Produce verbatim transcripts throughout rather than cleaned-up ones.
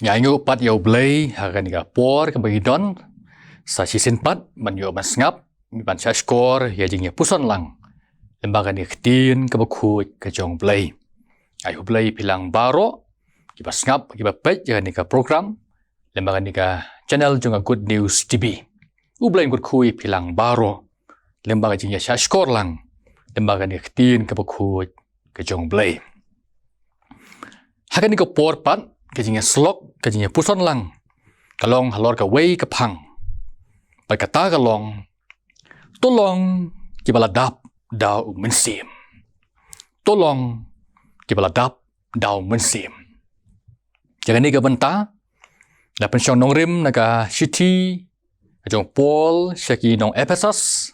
Ngi ainguh pat ïa U Blei ha kane ka por kaba ngi don sa shisien pat ban ïoh ban sngap, ban shahshkor ïa ka jingïapuson lang lyngba kane ka ktien kaba khuid ka jong U Blei. Ai U Blei phi lang baroh kiba sngap, kiba peit ïa kane ka program lyngba kane ka channel jong ka Good News T V. U Blei un kyrkhu ïa phi lang baroh lyngba ka jingïashahshkor lang lyngba kane ka ktien kaba khuid ka jong U Blei. Ha kane ka por pat ka jingïasyllok, ka jingïapuson lang ka long halor kawei ka phang. Bad kata ka long: To long kiba la dap da U Mynsiem. To long kiba la dap da U Mynsiem. Ïa kane ka bynta la pynshong nongrim na ka shithi ka jong u Paul sha ki nong Ephesos,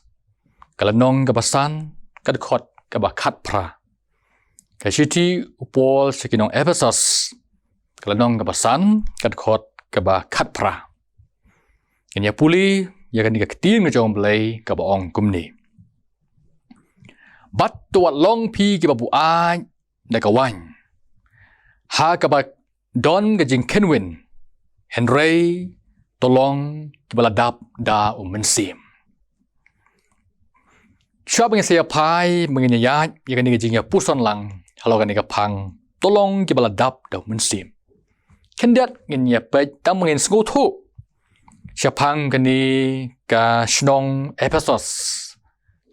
ka lynnong kaba san, ka dkhot kaba khatphra. Ka shithi u Paul sha ki nong Ephesos, ka lynnong kaba san, ka dkhot kaba khatphra. Ngin ïa pule ïa kane ka ktien ka jong U Blei kaba ong kumne: Bad to wat long phi kiba buaid da ka waiñ ha kaba don ka jingkynwin, hynrei to long kiba la dap da U Mynsiem. Shuwa ba ngin sa ïa phai, ba ngin ïa ïaid ïa kane ka jingïapuson lang halor kane ka phang, to long kiba la dap da U Mynsiem, khyndiat ngin ïa peit, tang ba ngin sngewthuh shaphang kane ka shnong Ephesos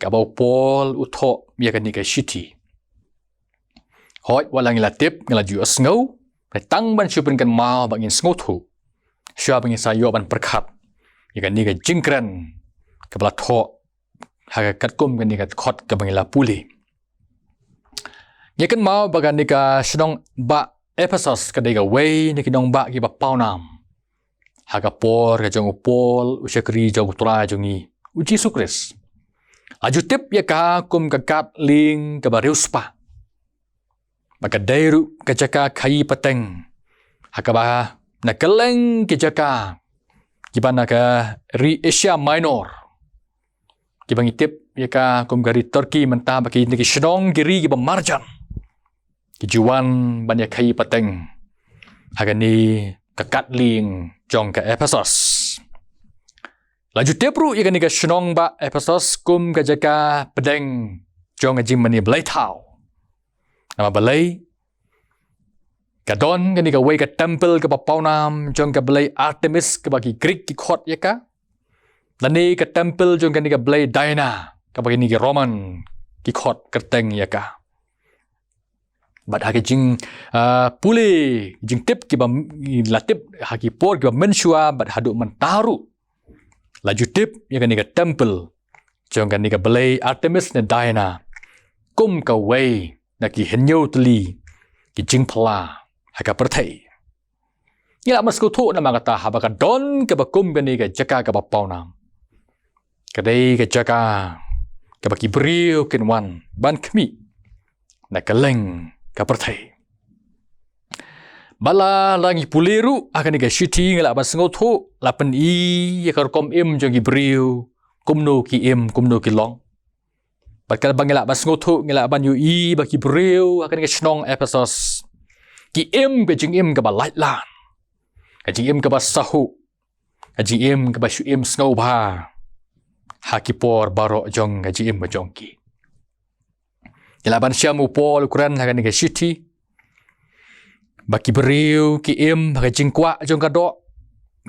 kaba u Paul u thoh ïa kane ka shithi. Hooid, wat la ngi la tip, ngi la ju ïohsngew, hynrei tang ban shu pynkynmaw ba ngin sngewthuh shuwa ba ngin sa ïoh ban pyrkhat ïa kane ka jingkren kaba la thoh ha ka katkum kane ka dkhot kaba ngi la pule. Ngi kynmaw ba kane ka shnong bah Ephesos ka dei kawei na ki nongbah kiba pawnam ha ka por ka jong u Paul, u shakri jong u Trai jong ngi u Jisu Khrist. La ju tip ïa ka kum ka kad lieng kaba riewspah. Ba ka dei ruh ka jaka khaïi pateng ha kaba na kylleng ki jaka kiba na ka ri Asia Minor, kiba ngi tip ïa ka kum ka ri Turkey mynta, ba ki, ki shnong, ki ri kiba marjan, ki ju wan ban ïa khaïi pateng ha kane ka kad lieng jong ka Ephesos. La ju tip ruh ïa kane ka shnong bah Ephesos kum ka jaka pdeng jong ka jingmane blei thaw. Namar balei? Ka don kane kawei ka temple kaba pawnam jong ka blei Artemis kaba ki Greek ki khot ïa ka, lane ka temple jong kane ka blei Diana kaba kine ki Roman ki khot kyrteng ïa ka. Bad ha ki jing, ah, pule, jingtip kiba m-, la tip ha ki por kiba mynshuwa bad haduh mynta ruh la ju tip ïa kane ka temple jong kane ka blei Artemis ne Diana kum kawei na ki hynñiew tylli ki jingphylla ha ka pyrthei. Ngi lah ban sngewthuh namar kata, haba ka don kaba kum kane ka jaka kaba pawnam, ka dei ka jaka kaba ki briew kin wan ban khmih na kylleng ka pyrthei. Bad la, la ngi pule ruh ha kane ka shithi, ngi lah ban sngewthuh, la pyni ïa ka rukom im jong ki briew, kumno ki im, kumno ki long. Bad katba ngi lah ban sngewthuh, ngi lah ban ïohi ba ki briew ha kane ka shnong Ephesos ki im ka jingim kaba laitlan, ka jingim kaba sahuh, ka jingim kaba shu im sngewbha ha ki por baroh jong ka jingim ka jong ki. Ngi lah ban shem u Paul u kren ha kane ka shithi ba ki briew ki im ha ka jingkwah jong ka doh,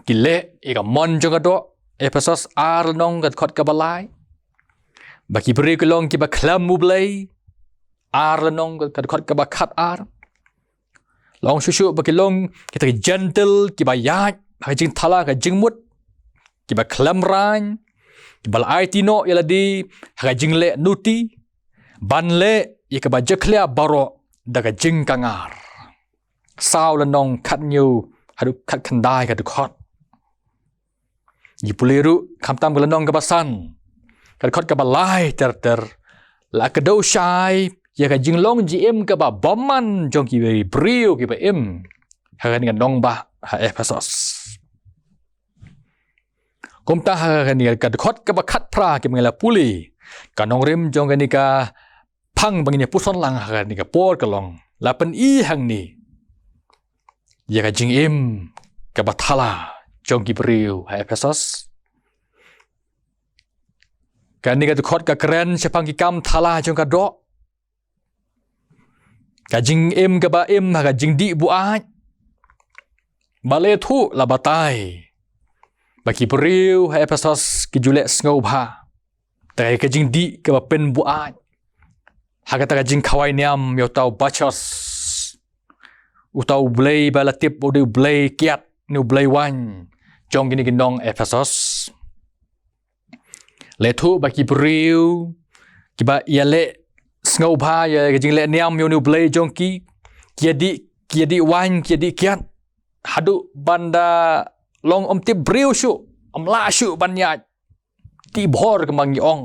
ki leh ïa ka mon jong ka doh, Ephesos ar lynnong ka dkhot kaba lai. Ba ki briew ki long kiba khlem U Blei, ar lynnong ka dkhot kaba khatar. Long shuh shuh ba ki long kita ki Jentil kiba ïaid ha ka jingthala ka jingmut, kiba khlem raiñ, kiba la aiti noh ïa lade ha ka jingleh nuti, ban leh ïa kaba jakhlia baroh da ka jingkangar. Saw lynnong khathynñiew haduh khatkhyndai ka dkhot. Ngi pule ruh khamtam ka lynnong kaba san ka dkhot kaba lai ter ter, la kdew shai ïa ka jinglong jingim kaba bymman jong ki briew kiba im ha kane ka nongbah ha Ephesos. Kumta ha kane ka dkhot kaba khatphra kiba ngi la pule, ka nongrim jong kane ka phang ba ngin ïa puson lang ha kane ka por ka long, la pyni hangne ïa ka jingim kaba thala jong ki briew ha Ephesos. Kane ka dkhot ka kren shaphang ki kam thala jong ka doh. Ka jingim kaba im ha ka jingdih buaid. Balei? Thuh la batai ba ki briew ha Ephesos ki ju leh sngewbha da ka jingdih kaba pynbuaid ha kata ka jingkhawai niam ïa uta u Bacchus, uta u blei ba la tip ba u dei u blei kiad ne u blei waiñ jong kine ki nong Ephesos. Leh thuh ba ki briew kiba ïaleh sngewbha ïa ka jingleh niam ïa une u blei jong ki, ki ïadih, ki ïadih waiñ, ki ïadih kiad haduh ban da long ym tip briew shuh, ym lah shuh ban ïaid. Dih bhor kumba ngi ong,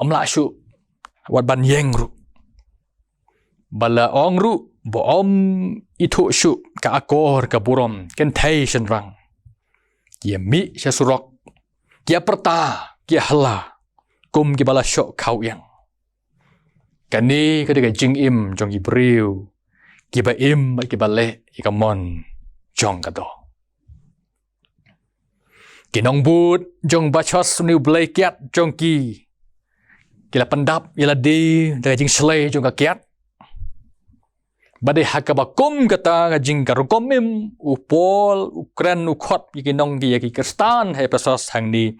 ym lah shuh wat ban ïeng ruh. Ba la ong ruh ba ym ithuh shuh ka akor ka burom kynthei shynrang. Ki ïa mih sha surok, ki ïa pyrta, ki ïa halla kum kiba la shoh khaw ïeng. Kane ka dei ka jingim jong ki briew kiba im bad kiba leh ïa ka mon jong ka doh. Ki nongbud jong Bacchus, une u blei kiad jong ki, ki la pyndap ïa lade da ka jingshlei jong ka kiad. Bad dei ha kaba kum kata ka jing, ka rukom im, u Paul u kren, u khot ïa ki nong, ïa ki Khristan ha Ephesos hangne.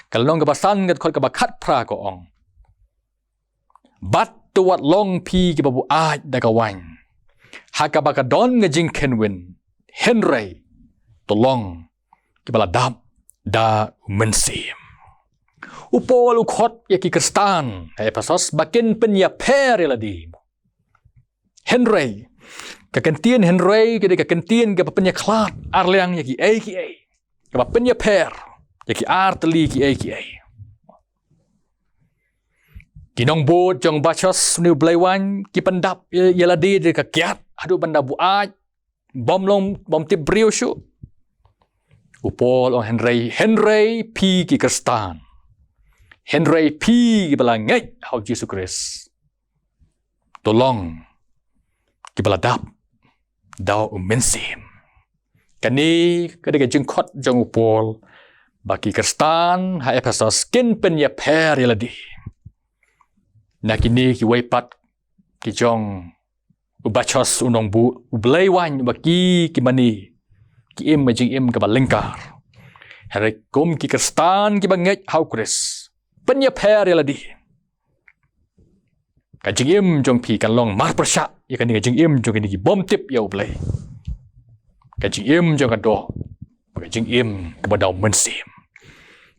Ka lynnong kaba san, ka dkhot kaba khatphra ka ong: Bad to wat long phi kiba buaid da ka waiñ ha kaba ka don ka jingkheiñ win, hynrei to long kiba la dap da u Mynsiem. U Paul u khot ïa ki Khristan ha Ephesos ba kin pynïapher ïa lade. Hynrei ka kyntien hynrei ka dei ka kyntien kaba pynïakhlad arliang ïa kiei kiei, kaba pynïapher ïa ki artylli kiei kiei. Ki nongbud jong Bacchus, une u blei waiñ, ki pyndap ïa, ïa lade da ka kiad haduh ban da buaid, bym long, bym tip briew shuh. U Paul ong hynrei, hynrei phi ki Khristan, hynrei phi kiba la ngeit ha u Jisu Khrist, to long kiba la dap da u Mynsiem. Kane ka dei ka jingkhot jong u Paul ba ki Khristan ha Ephesos kin pynïapher ïa lade na kine kiwei pat ki jong u Bacchus, u nongbud, u blei waiñ, uba ki, ki mane ki im ka jingim kaba lyngkar. Hynrei kum ki Khristan kiba ngeit ha u Khrist, pynïapher ïa lade. Ka jingim jong phi kan long marpyrshah ïa kane ka jingim jong kine ki bym tip ïa u Blei. Ka jingim jong ka doh, ka jingim kaba da u Mynsiem.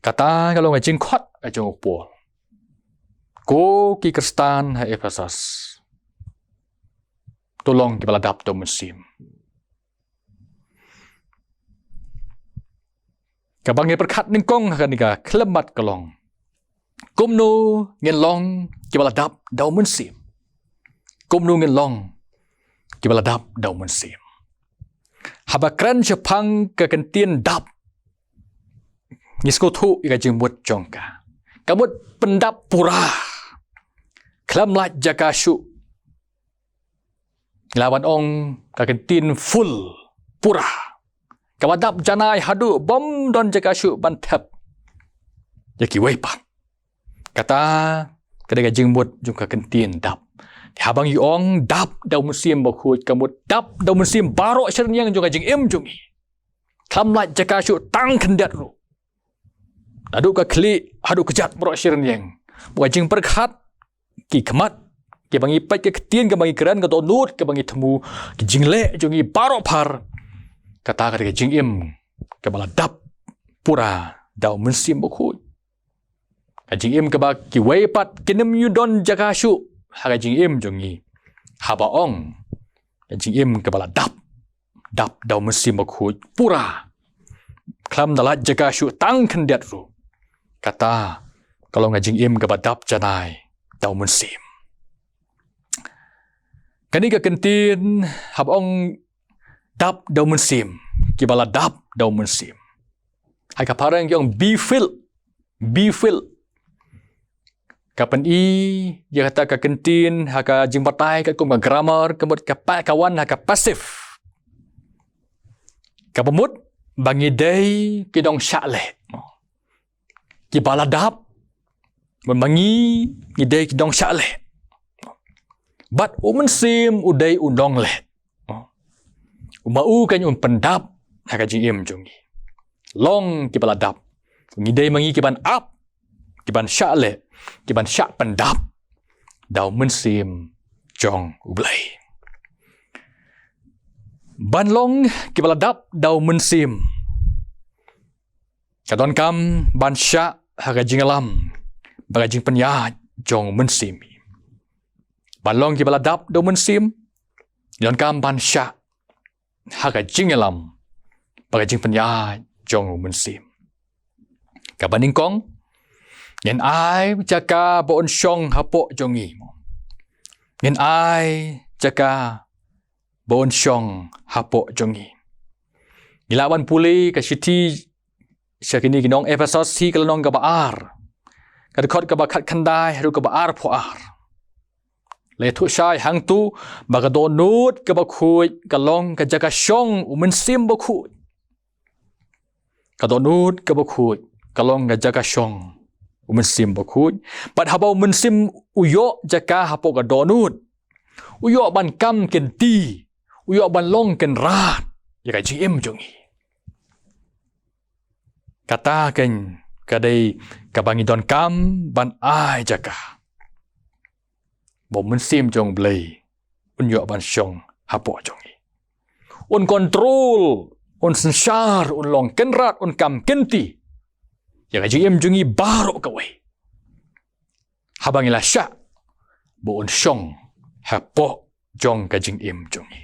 Kata ka long ka jingkhot ka jong u Paul. Ko ki Khristan ha Ephesos, to long kiba la dap da u Mynsiem. Kaba ngi pyrkhat nyngkong ha kane ka khyllipmat ka long: Kumno ngin long kiba la dap da u Mynsiem? Kumno ngin long kiba la dap da u Mynsiem? Haba kren shaphang ka kyntien dap, ngi sngewthuh ïa ka jingmut jong ka. Ka mut pyndap pura, khlem lait jaka shuh. Ngi lah ban ong ka kyntien full, pura, kaba dap janai haduh bym don jaka shuh ban thep ïa kiwei pat. Kata ka dei ka jingmut jong ka kyntien dap. Haba ngi ong dap da u Mynsiem Bakhuid, ka mut dap da u Mynsiem baroh shi rynïeng jong ka jingim jong ngi. Khlem lait jaka shuh tang khyndiat ruh. Naduh ka khlieh haduh kjat baroh shi rynïeng. Ba ka jingpyrkhat, ki khmat, kiba ngi peit, ka ktien kaba ngi kren, ka dohnud kaba ngi thmu, ki jingleh jong ngi baroh phar, kata ka dei ka jingim kaba la dap pura da u Mynsiem Bakhuid. Ka jingim kaba kiwei pat kin ym ïoh don jaka shuh ha ka jingim jong ngi. Haba ong ka jingim kaba la dap, dap da u Mynsiem Bakhuid pura, khlem da lait jaka shuh tang khyndiat ruh, kata ka long ka jingim kaba dap janai da u Mynsiem. Kane ka kyntien haba ong dap da u Mynsiem, kiba la dap da u Mynsiem, ha ka phareng ki ong be filled, be filled. Ka pyni ïa kata ka kyntien ha ka jingbatai katkum ka grammar, ka mut ka pa-, ka wan ha ka passive. Kaba mut ba ngi dei ki nongshah leh, kiba la dap. Ba ngi, ngi dei ki nongshah leh, bad U Mynsiem u dei u nongleh. U ma u kan ym pyndap ha ka jingim jong ngi. Long kiba la dap. Ngi dei ma ngi kiban ap, kiban shah leh, kiban shah pyndap da U Mynsiem jong U Blei. Ban long kiba la dap da U Mynsiem, ka donkam ban shah ha ka jingïalam bad ka jingpynïaid jong U Mynsiem. Ban long kiba la dap da U Mynsiem, donkam ban shah ha ka jingïalam bad ka jingpynïaid jong U Mynsiem. Kaba nyngkong, ngin ai jaka ba un shong hapoh jong ngi. Ngin ai jaka ba un shong hapoh jong ngi. Ngi lah ban pule ka shithi sha kine ki nong Ephesos hi, ka lynnong kaba ar, ka dkhot kaba khatkhyndai haduh kaba arphew ar. La ïathuh shai hangto ba ka dohnud kaba khuid ka long ka jaka shong U Mynsiem Bakhuid. Ka dohnud kaba khuid ka long ka jaka shong U Mynsiem Bakhuid. Bad haba U Mynsiem u ïoh jaka hapoh ka dohnud, u ïoh ban kam kynti, u ïoh ban long kynrad ïa ka jingim jong ngi. Kata keiñ ka dei kaba ngi donkam ban ai jaka, ba U Mynsiem jong U Blei un ïoh ban shong hapoh jong ngi. Un kontrol, un synshar, un long kynrad, un kam kynti ïa ka jingim jong ngi baroh kawei. Haba ngi la shah ba un shong hapoh jong ka jingim jong ngi.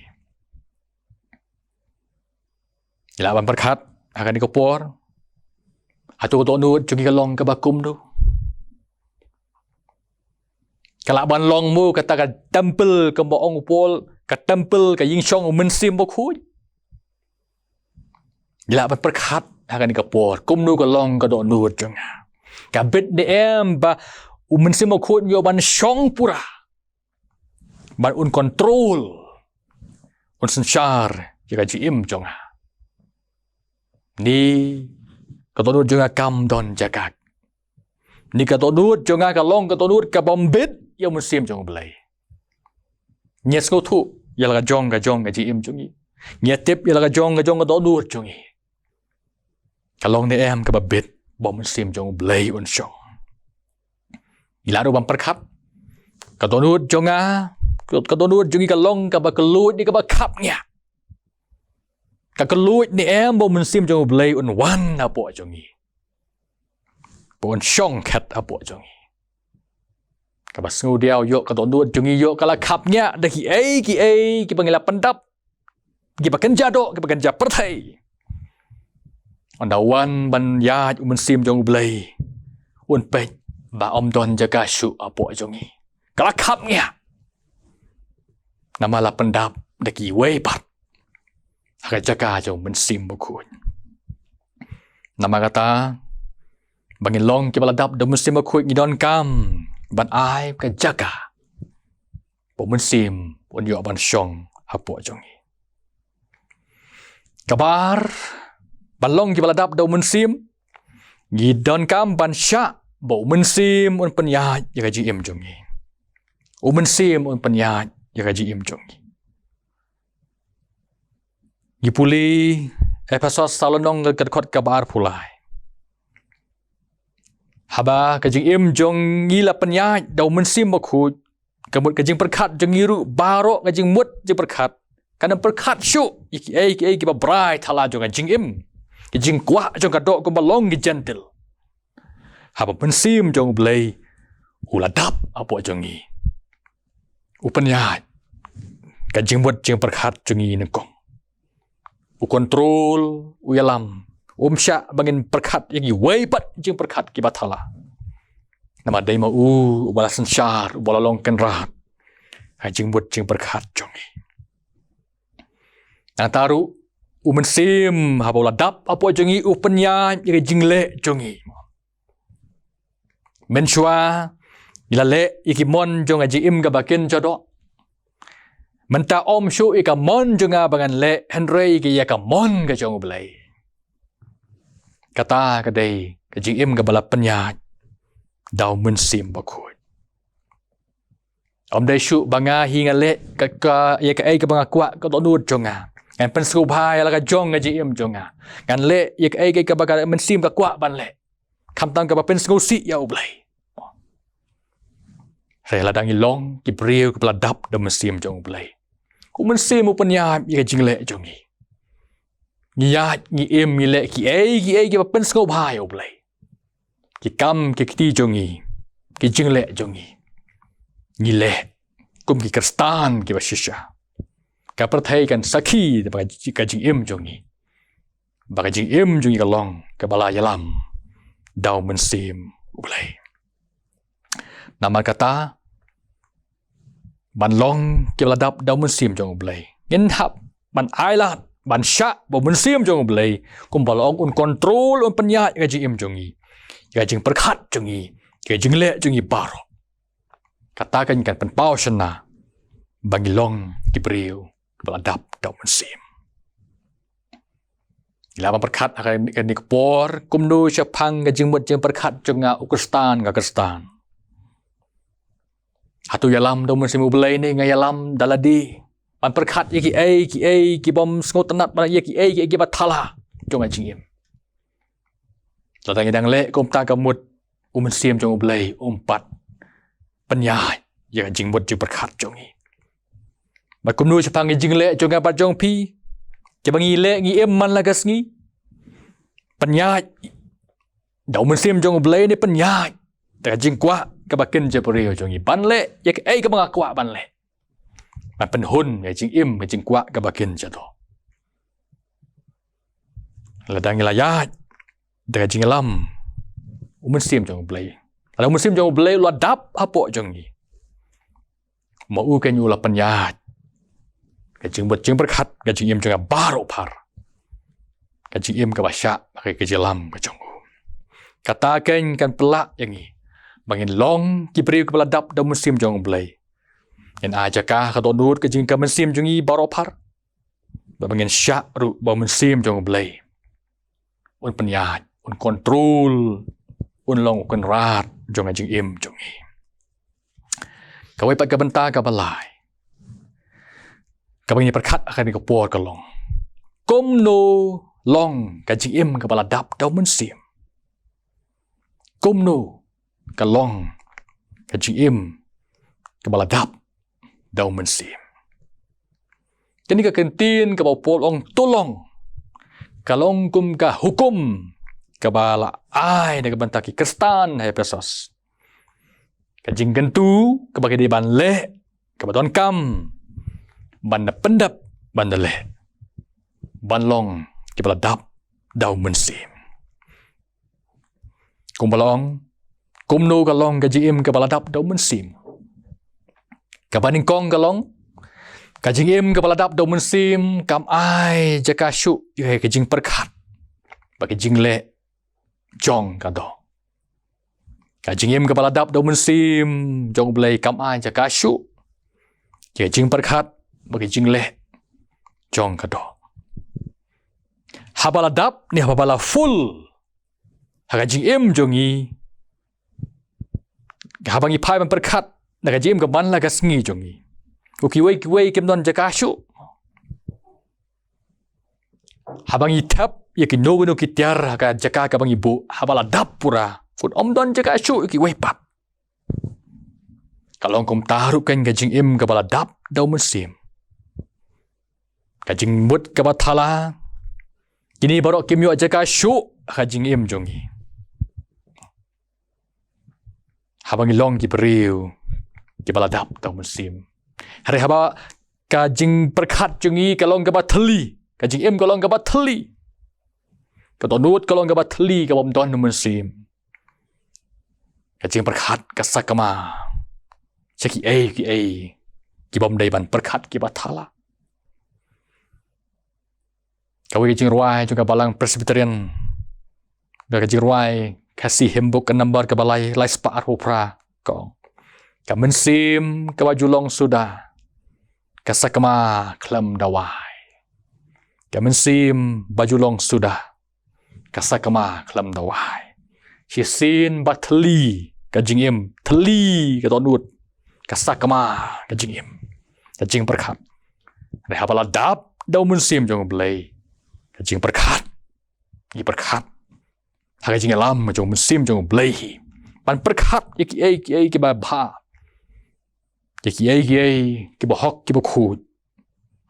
Ngi lah ban pyrkhat ha kane ka por, hato ka dohnud jong ngi ka long kaba kumno? Ka lah ban long mo kata ka templ, kumba ong u Paul, ka templ, ka ïingshong U Mynsiem Bakhuid? Ngi lah ban pyrkhat ha kane ka por, kumno ka long ka dohnud jong nga? Ka bit ne em ba U Mynsiem Bakhuid un ïoh ban shong pura, ban un kontrol, un synshar ïa ka jingim jong nga? Ne ka dohnud jong nga kam don jaka? Ne ka dohnud jong nga ka long ka dohnud kaba ym bit ïa U Mynsiem jong U Blei? Ngi sngewthuh ïa la ka jong ka jong ka jingim jong ngi. Ngi tip ïa la ka jong ka jong ka dohnud jong ngi. Ka long ne em kaba bit ba U Mynsiem jong U Blei un shong? Ngi lah ruh ban pyrkhat, ka dohnud jong nga, ka dohnud jong ngi ka long kaba kylluid ne kaba khapngiah? Ka kylluid ne em ba U Mynsiem jong U Blei un wan hapoh jong ngi, ba un shong khet hapoh jong ngi? Kaba sngewdiaw, ïoh ka dohnud jong ngi ïoh ka la khapngiah da kiei kiei kiba ngi la pyndap, kiba kynja doh, kiba kynja pyrthei. Ynda wan ban ïaid U Mynsiem jong U Blei, un peit ba ym don jaka shuh hapoh jong ngi. Ka la khapngiah, namar la pyndap da kiwei pat ha ka jaka jong U Mynsiem Bakhuid. Namar kata, ba ngin long kiba la dap da U Mynsiem Bakhuid, ngi donkam ban ai ka jaka ba U Mynsiem un ïoh ban shong hapoh jong ngi. Kaba ar, ban long kiba la dap da U Mynsiem, ngi donkam ban shah ba U Mynsiem un pynïaid ïa ka jingim jong ngi. U Mynsiem un pynïaid ïa ka jingim jong ngi. Ngi pule Ephesos saw lynnong, ka dkhot kaba arphew lai. Haba ka jingim jong ngi la pynïaid da U Mynsiem Bakhuid, ka mut ka jingpyrkhat jong ngi ruh baroh, ka jingmut jingpyrkhat, kan ym pyrkhat shuh ïa kiei kiei kiba brai thala jong ka jingim, ki jingkwah jong ka doh kumba long ki Jentil. Haba U Mynsiem jong U Blei u la dap hapoh jong ngi, u pynïaid ka jingmut jingpyrkhat jong ngi nyngkong. U kontrol, u ïalam, um shah ba ngin pyrkhat ïa kiwei pat jingpyrkhat kiba thala. Namar dei ma u uba la synshar, uba la long kynrad ha jingmut jingpyrkhat jong ngi. Nangta ruh, U Mynsiem haba u la dap hapoh jong ngi, u pynïaid ïa ka jingleh jong ngi. Mynshuwa ngi la leh ïa ki mon jong ka jingim kaba kynja doh. Mynta ym shuh ïa ka mon jong nga ba ngan leh, hynrei ïa ka mon ka jong U Blei. Kata ka dei ka jingim kaba la pynïaid da U Mynsiem Bakhuid. Ym dei shuh ba nga hi nga leh ka, ka, ïa kaei kaba nga kwah ka dohnud jong nga. Ngan pynsngewbha ïa la ka jong ka jingim jong nga. Ngan leh ïa kaei kaba ka mynsiem ka kwah ban leh. Khamtam kaba pynsngewsih ïa U Blei. Hynrei lada ngi long ki briew kiba la dap da U Mynsiem jong U Blei, U Mynsiem u pynïaid ïa ka jingleh jong ngi. Ngi ïaid, ngi im, ngi leh kiei kiei kiba pynsngewbha ïa U Blei. Ki kam ki kti jong ngi, ki jingleh jong ngi, ngi leh kum ki Khristan kiba shisha. Ka pyrthei kan sakhi da ka jingim jong ngi, ba ka jingim jong ngi ka long kaba la ïalam da U Mynsiem U Blei. Namar kata, ban long kiba la dap da U Mynsiem jong U Blei, ngin hap ban ailad, ban shah ba U Mynsiem jong U Blei, kumba la ong, un control, un pynïaid ka jingim jong ngi, ka jingpyrkhat jong ngi, ka jingleh jong ngi baroh. Kata kan, kan pynpaw shynna ba ngi long ki briew kiba la dap da U Mynsiem. Ngi lah ban pyrkhat ha kane ka por, kumno shaphang ka jingmut jingpyrkhat jong nga u Khristan, ka Khristan. Hato ïalam da U Mynsiem U Blei ne nga ïalam da lade? Ban pyrkhat ïa kiei kiei kibym sngewtynnat, ban ïa kiei kiei kiba thala jong ka jingim. Lada ngi dang leh kumta, ka mut U Mynsiem jong U Blei um pat pynïaid ïa ka jingmut jingpyrkhat jong ngi. Bad kumno shaphang ka jingleh jong nga bad jong phi, kiba ngi leh, ngi im man la ka sngi? Pynïaid da U Mynsiem jong U Blei ne pynïaid da ka jingkwah kaba kynja briew jong ngi, ban leh ïa kaei kaba nga kwah ban leh, ban pynhun ïa ka jingim, ka jingkwah kaba kynja doh? Lada ngi la ïaid da ka jingïalam U Mynsiem jong U Blei, lada U Mynsiem jong U Blei u la dap hapoh jong ngi, ma u kan, u la pynïaid ka jingmut jingpyrkhat, ka jingim jong nga baroh phar, ka jingim kaba shah ha ka jingïalam ka jong u. Kata kan, kan pynlah ïa ngi ba ngin long ki briew kiba la dap da U Mynsiem jong U Blei. Ngin ai jaka ha ka dohnud ka jing, ka mynsiem jong ngi baroh phar, ba ngin shah ruh ba U Mynsiem jong U Blei un pynïaid, un control, un long u kynrad jong ka jingim jong ngi. Kawei pat ka bynta kaba lai kaba ngin pyrkhat ha kane ka por ka long, kumno long ka jingim kaba la dap da U Mynsiem? Kumno ka long ka jingim kaba la dap da U Mynsiem? Kane ka kyntien kaba u Paul ong to long, ka long kum ka hukum kaba la ai na ka bynta ki Khristan ha Ephesos. Ka jingkyntu kaba ki dei ban leh, kaba donkam ban da pyndep, ban da leh, ban long kiba la dap da U Mynsiem. Kumba la ong, kumno ka long ka jingim kaba la dap da U Mynsiem? Kaba nyngkong ka long, ka jingim kaba la dap da U Mynsiem kam ai jaka shuh ïa ka jingpyrkhat bad ka jingleh jong ka doh. Ka jingim kaba la dap da U Mynsiem jong U Blei kam ai jaka shuh ïa ka jingpyrkhat bad ka jingleh jong ka doh. Haba la dap ne haba la full ha ka jingim jong ngi, haba ngi phai ban pyrkhat na ka jingim kaba man la ka sngi jong ngi, u kiwei kiwei kim don jaka shuh. Haba ngi thep ïa kino kino ki tiar ha ka jaka kaba ngi buh, haba la dap pura, khun ym don jaka shuh ïa kiwei pat. Ka long kumta ruh kan ka jingim kaba la dap da U Mynsiem. Ka jingmut kaba thala, kine baroh kim ïoh jaka shuh ha ka jingim jong ngi haba ngi long ki briew kiba la dap da U Mynsiem. Hynrei haba ka jingpyrkhat jong ngi ka long kaba thylli, ka jingim ka long kaba thylli, ka dohnud ka long kaba thylli, kaba ym don U Mynsiem, ka jingpyrkhat ka sakma sha kiei kiei kibym dei ban pyrkhat, kiba thala. Kawei ka jingrwai jong ka Balang Presbyterian, ka jingrwai Khasi Hymnbook, ka number kaba lai, lai spah arphew phra, ka ong, ka mynsiem kaba ju long suda ka sakma khlem da wai. Ka mynsiem ba ju long suda, ka sakma khlem da wai. Shisien ba thylli ka jingim, thylli ka dohnud, ka sakma ka jingim, ka jingpyrkhat. Hynrei haba la dap da u Mynsiem jong U Blei, ka jingpyrkhat, ngi pyrkhat ha ka jingïalam jong u Mynsiem jong U Blei hi, ban pyrkhat ïa kiei kiei kiba bha, ïa kiei kiei kiba hok kiba khuid,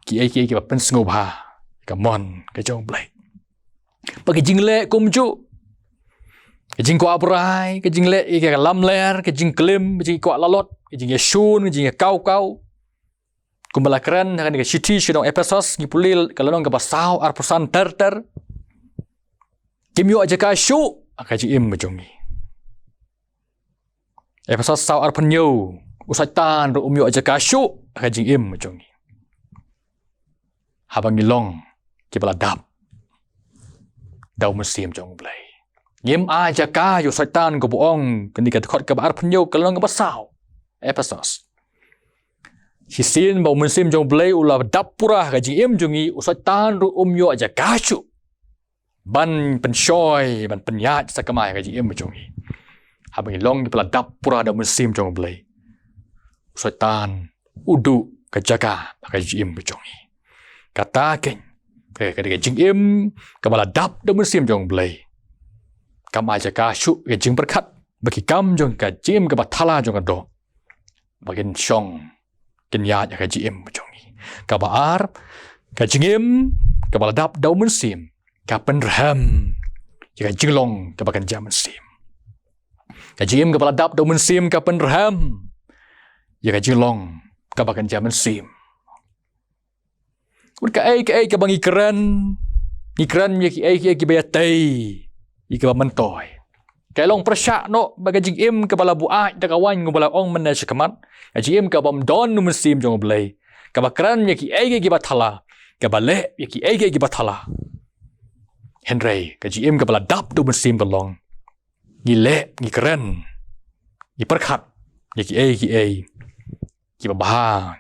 kiei kiei kiba pynsngewbha ïa ka mon ka jong U Blei. Ba ka jingleh kumjuh, ka jingkwah brai, ka jingleh ïa ka lamler, ka jingklim, ka jingkwah lalot, ka jingïashun, ka jingïakawkaw, kumba la kren ha kane ka shithi sha ki nong Ephesos, ngi pule ka lynnong kaba saw, arphew san ter ter. Kim ïoh jaka shuh ha ka jingim ka jong ngi. Ephesos saw, arphew hynñiew. U Soitan ruh um ïoh jaka shuh ha ka jingim ka jong ngi, haba ngi long kiba la dap da u Mynsiem jong U Blei. Ngim ai jaka ïa u Soitan, kumba ong kane ka dkhot kaba arphew hynñiew ka lynnong kaba saw, Ephesos. Shisien ba u Mynsiem jong U Blei u la dap pura ha ka jingim jong ngi, u Soitan ruh um ïoh jaka shuh ban pynshoi, ban pynïaid sakma ha ka jingim ka jong ngi. Haba ngi long kiba la dap pura da u Mynsiem jong U Blei, u Soitan u duh ka jaka ha ka jingim ka jong ngi. Kata keiñ, ka, ka, ka jingim kaba la dap da u Mynsiem jong U Blei kam ai jaka shuh ïa ka jingpyrkhat ba ki kam jong ka jingim kaba thala jong ka doh ba kin shong, kin ïaid ha ka jingim ka jong ngi. Kaba ar, ka jingim kaba la dap da u Mynsiem ka pynrhem ïa ka jinglong kaba kynja mynsiem. Ka jingim kaba la dap da u Mynsiem ka pynrhem ïa ka jinglong kaba kynja mynsiem. Wat kaei kaei kaba ngi kren, ngi kren ïa kiei kiei kiba ïatei, ïa kiba myntoi. Ka long pyrshah noh ba ka jingim kaba la buaid da ka waiñ, kumba la ong mynne shakhmat, ka jingim kaba ym don u Mynsiem jong U Blei, kaba kren ïa kiei kiei kiba thala, kaba leh ïa kiei kiei kiba thala. Hynrei ka jingim kaba la dap da u Mynsiem ka long, ngi leh, ngi kren, ngi pyrkhat ïa kiei kiei kiba bha,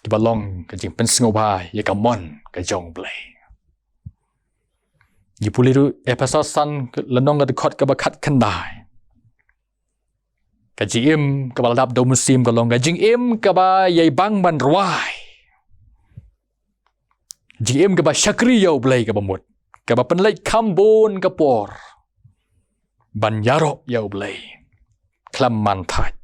kiba long ka jingpynsngewbha ïa ka mon ka jong U Blei. Ngi pule ruh Ephesos san, lynnong ka dkhot kaba khatkhyndai. Ka jingim kaba la dap da u Mynsiem ka long ka jingim kaba ïai bang ban rwai, jingim kaba shakri ïa U Blei kaba mut, kaba pynleit kham bun ka por ban ïaroh ïa U Blei khlem man thait.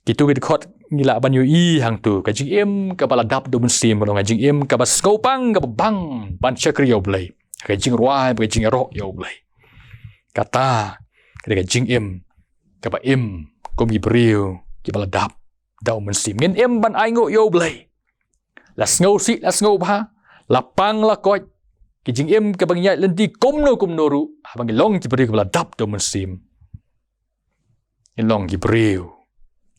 Kitu ki dkhot ngi lah ban ïohi hangtu, ka jingim kaba la dap da u Mynsiem ka long ka jingim kaba sngewbang, kaba bang ban shakri ïa U Blei, ka jingrwai, ka jingïaroh ïa U Blei. Kata ka dei ka jingim kaba im kum ki briew kiba la dap da u Mynsiem. Ngin im ban ainguh ïa U Blei, la sngewsih la sngewbha, la pang la koit, ki jingim kaba ngi ïaid lynti kumno kumno ruh, haba ngi long ki briew kiba la dap da u Mynsiem, ngi long ki briew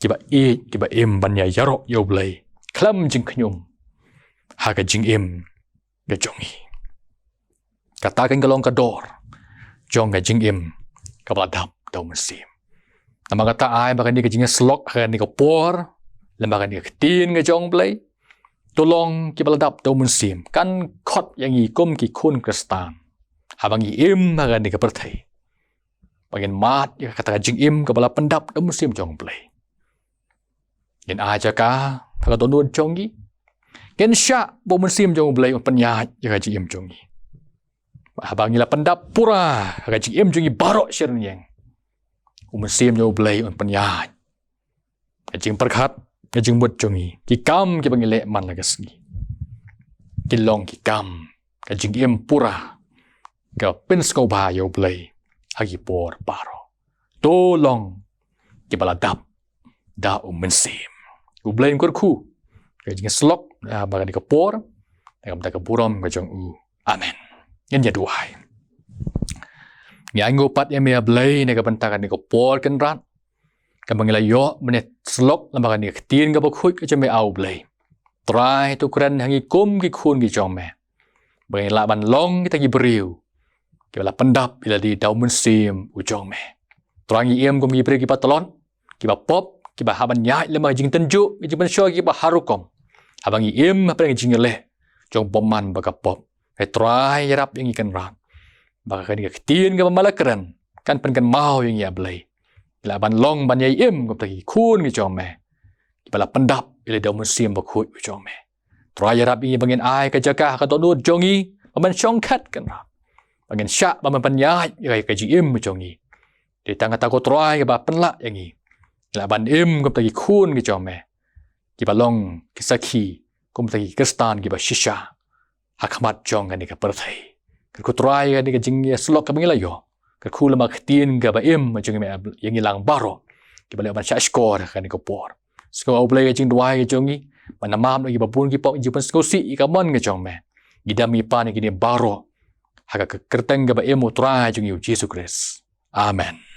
kiba ïeit, kiba im ban ïa ïaroh ïa U Blei khlem jingkhñium ha ka jingim ka jong ngi. Kata keiñ ka long ka dor jong ka jingim kaba la dap da u Mynsiem. Namar kata ai ba kane ka jingïasyllok ha kane ka por, lem bad kane ka ktien ka jong U Blei, to long kiba la dap da u Mynsiem, kan khot ïa ngi kum ki khun Khristan, haba ngi im ha kane ka pyrthei, ba ngin mad ïa kata ka jingim kaba la pyndap da u Mynsiem jong U Blei. Ngin ai jaka ha ka dohnud jong ngi. Ngin shah ba u Mynsiem jong U Blei un pynïaid ïa ka jingim jong ngi. Haba ngi la pyndap pura ha ka jingim jong ngi baroh shi rynïeng, u Mynsiem jong U Blei un pynïaid ka jingpyrkhat, ka jingmut jong ngi, ki kam kiba ngi leh man la ka sngi, ki long ki kam ka jingim pura, ka pynsngewbha ïa U Blei ha ki por baroh. To long kiba la dap da u Mynsiem. U Blei un kyrkhu ka jingïasyllok, ah, ha kane ka por, na ka bynta ka burom ka jong u. Amen. Ngin ïa duwai. Ngi ainguh pat ïa me, A Blei, na ka bynta kane ka por kynrad kaba ngi la ïoh ban ïasyllok lem bad kane ka ktien kaba khuid ka jong me, A Blei. Trai, to kren ha ngi kum ki khun ki jong me, ba ngin lah ban long kita ki briew kiba la pyndap ïa lade da u Mynsiem u jong me. Trai, ngi im kum ki briew kiba tlot, kiba pop, kiba hap ban ïaid lem ha ka jingtynjuh, ka jingpynshoi kiba har rukom. Haba ngi im hapdeng ka jingïaleh jong bymman bad ka pop. Hynrei Trai, ïarap ïa ngi Kynrad, ba kane ka ktien kaba me la kren kan pynkynmaw ïa ngi, A Blei. Ngi lah ban long ban ïai im kum kita ki khun ki jong me, kiba la pyndap ïalade da u Mynsiem Bakhuid u jong me. Trai, ïarap ïa ngi ba ngin ai ka jaka ha ka dohnud jong ngi ba men shongkhet, Kynrad, ba ngin shah ban pynïaid ïa ka jingim jong ngi. Dei tang kata, ko Trai, kaba pynlah ïa ngi, ngi lah ban im kum kita ki khun ki jong me, kiba long ki sakhi, kum kita ki Khristan kiba shisha ha khmat jong kane ka pyrthei. Kyrkhu Trai, kane ka jingïasyllok kaba ngi la ïoh, kyrkhu lem ha ka ktien kaba im jong me ïa ngi lang baroh kiba la ïoh ban shahshkor ha kane ka por. Sngewbha, A Blei, ka jingduwai ka jong ngi, ban ïa map na kiba bun ki pop, jingpynsngewsih ïa ka mon ka jong me. Ngi dam ngi pan ïa kine baroh ha ka kyrteng kaba im u Trai jong ngi u Jisu Khrist. Amen.